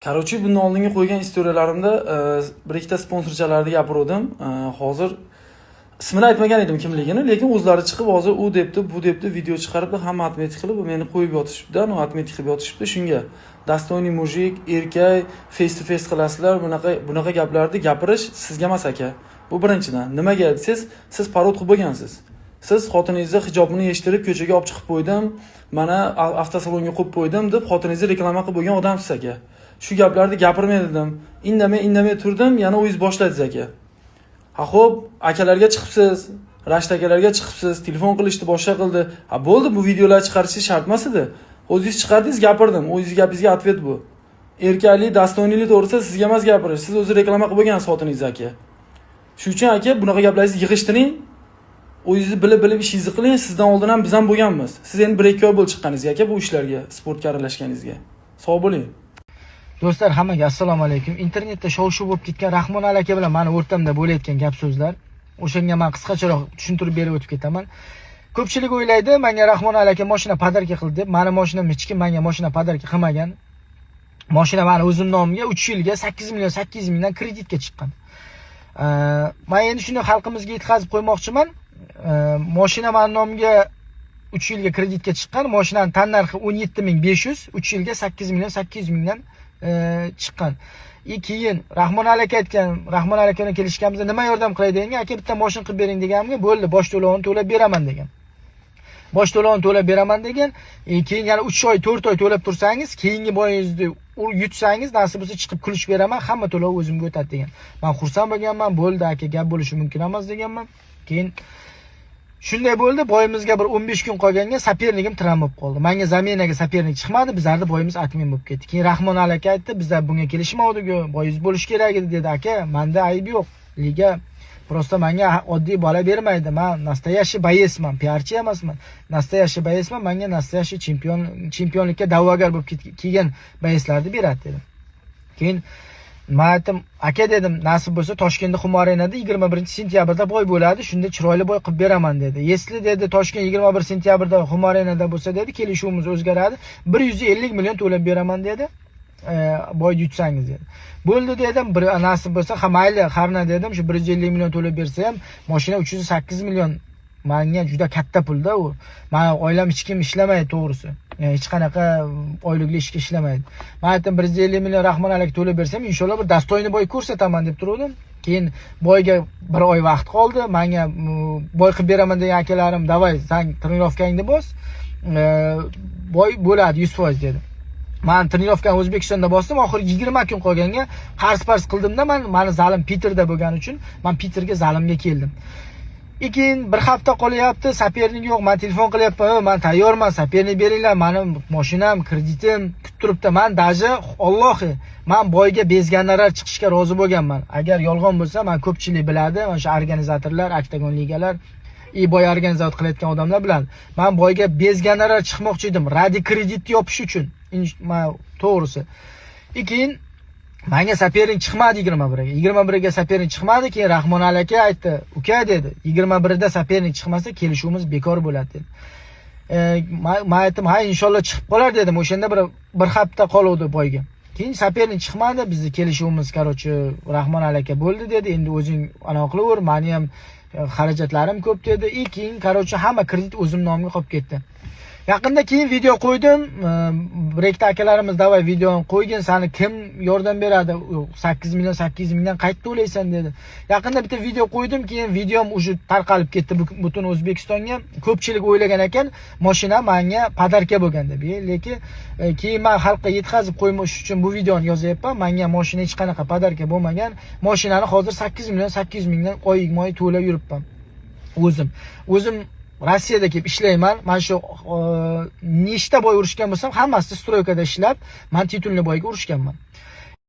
Короче, bundan oldingi qo'ygan istoriyalarimda bir ikkita sponsorchalarni gapiruvdim. Hozir ismini aytmagan edim kimligini, lekin o'zlari chiqib hozir u debdi, bu debdi, video chiqaribdi, hamma отметить qilib, meni qo'yib yotishibdi, ну, отметить qilib yotishibdi shunga. Достойный мужик, erkak, face to face qilasizlar, bunaqa bunaqa gaplarni gapirish sizga emas, aka. Bu birinchidan. Nimaga desangiz, siz parod qilib bo'lgansiz. Siz xotiningizni hijobini yechtirib ko'chaga olib chiqib qo'ydim, mana avtosalonga qo'yib qo'ydim deb xotiningizni reklama qilib bo'lgan odamsiz, aka. Shu gaplarni gapirmang dedim. Indamay indamay turdim, yana o'zingiz boshladingiz, aka. Ha xo'p, akalarga chiqibsiz, Rashid akalarga chiqibsiz, telefon qilishdi, boshqa qildi. Ha bo'ldi, bu videolar chiqarishi shart emas edi. O'zingiz chiqardingiz, gapirdim. O'zingiz gapingizga ответ bu. Erkaklik, достойный lik to'g'risida sizga emas gapirish. Siz o'zi reklama qilib bo'lgansiz xotiningizni, aka. Shuning uchun, aka, bunaqa gaplaringizni yig'ishtiring. O'zingizni bilib-bilib ishingizni qiling. Sizdan oldin ham biz ham bo'lganmiz. Siz endi 1-2 oy bo'ldi chiqqaningizga, aka, bu ishlarga, sportga aralashganingizga. Sog' bo'ling. Do'stlar, hammaga assalomu alaykum. Internetda shov-shuv bo'lib ketgan Rahmon aka bilan mani o'rtamda bo'layotgan gap so'zlar. O'shanga men qisqacharoq tushuntirib berib o'tib ketaman. Ko'pchilik o'ylaydi, menga Rahmon aka mashina подарка qildi deb. Mani mashinam hech kim menga mashina подарка qilmagan. Mashina mani o'zim nomimga 3 yilga 8 million 800 mingdan kreditga chiqqan. Men endi shuni xalqimizga yetkazib qo'ymoqchiman. Mashina mani nomimga 3 yilga kreditga chiqqan. Mashinani tan narxi 17 500, 3 yilga 8 million 800 mingdan chiqqan. И keyin Rahmon aka aytgan, Rahmon aka bilan kelishganimizda nima yordam qilay deganga, aka, bitta mashina qilib bering deganimga, bo'ldi, bosh to'lovini to'lab beraman degan. Bosh to'lovini to'lab beraman degan. Keyin yana 3 oy, 4 oy to'lab tursangiz, keyingi бой ingizni yutsangiz, nasib bo'lsa chiqib ключ beraman, hamma to'lov o'zimga o'tadi degan. Men xursand bo'lganman, bo'ldi aka, gap bo'lishi mumkin emas deganman. Keyin shunday bo'ldi, бой imizga bir 15 kun qolganga соперник im travma bo'lib qoldi. Menga замена ga соперник chiqmadi, bizlarni бой imiz отмен bo'lib ketdi. Keyin Rahmon aka aytdi, bizlar bunga kelishmadik-ku, бой ingiz bo'lishi kerak edi dedi. Aka, menda ayb yo'q. Liga просто menga oddiy bola bermaydi. Men настоящий боец man, piarchi emasman. Настоящий боец man, menga настоящий chempion, chempionlikka da'vogar bo'lib kelgan боец larni beradi dedim. Keyin men aytdim, aka dedim, nasib bo'lsa Toshkentda Humo Arenada 21-sentyabrda бой bo'ladi, shunda chiroyli бой qilib beraman dedi. Если dedi, Toshkent 21 sentyabrda Humo Arenada bo'lsa dedi, kelishuvimiz o'zgaradi. 150 million to'lab beraman dedi. Бой yutsangiz dedi. Bo'ldi dedim, bir nasib bo'lsa, ha mayli, harna dedim, shu 150 million to'lab bersa ham mashina 308 million menga juda katta pulda u. Mani oilam hech kim ishlamaydi to'g'risi. Yani hech qanaqa oylikli ishga ishlamaydi. Men aytdim, 150 million Rahmon aka to'lab bersam, inshaalloh bir достойный бой ko'rsataman deb turgandim. Keyin бой ga bir oy vaqt qoldi. Menga бой qilib beraman degan akalarim, "Давай, san тренировка ngni bos, бой bo'ladi 100%" dedi. Man тренировка ni O'zbekistonda bosdim, oxirgi 20 kun qolganga qarz-parz qildimda man, mani zalim Piterda bo'lgani uchun man Piterga zalimga keldim. И keyin bir hafta qolyapti, соперник yo'q. Man telefon qilyapman, "Man tayyorman, соперник beringlar, mani mashinam, kreditim kutib turibdi." Man даже Allohi, man бой ga без gonorar chiqishga rozi bo'lganman. Agar yolg'on bo'lsa, man ko'pchilik biladi, mana shu organizatorlar, Oktagon ligalar, и бой организовать qilayotgan odamlar biladi. Man бой ga без gonorar chiqmoqchi edim, ради kreditni yopish uchun. Man to'g'risi. И keyin menga соперник chiqmadi 21ga. 21ga соперник chiqmadi, keyin Rahmon aka aytdi, "Uka" dedi, "21da соперник chiqmasa, kelishuvimiz bekor bo'ladi" dedi. Man aytdim, "Ha, inshaalloh chiqib qolar" dedim. O'shanda bir hafta qoluvdi бой ga. Keyin соперник chiqmadi, bizni kelishuvimiz, короче, Rahmon aka bo'ldi dedi. Endi o'zing anaqa qilaver, meni ham xarajatlarim ko'p dedi. И keyin, короче, hamma kredit o'zim nomimga qolib ketdi. Yaqinda keyin video qo'ydim. Bir ikkita akalarimiz, "Давай videoni qo'ygin, sani kim yordam beradi? 8 million 800 mingdan qayerda to'laysan" dedi. Yaqinda bitta video qo'ydim, keyin videom уже tarqalib ketdi butun O'zbekistonga. Ko'pchilik o'ylagan ekan, mashina menga подарка bo'lgan deb. Lekin keyin men xalqqa yetkazib qo'ymoq uchun bu videoni yozyapman. Menga mashina hech qanaqa подарка bo'lmagan. Mashinani hozir 8 million 800 mingdan oyma-oy to'lab yuribman. O'zim. O'zim Rossiyada kelib ishlayman. Mana shu nechta бой urushgan bo'lsam, hammasida стройка da ishlab, man титульный бой ga urushganman.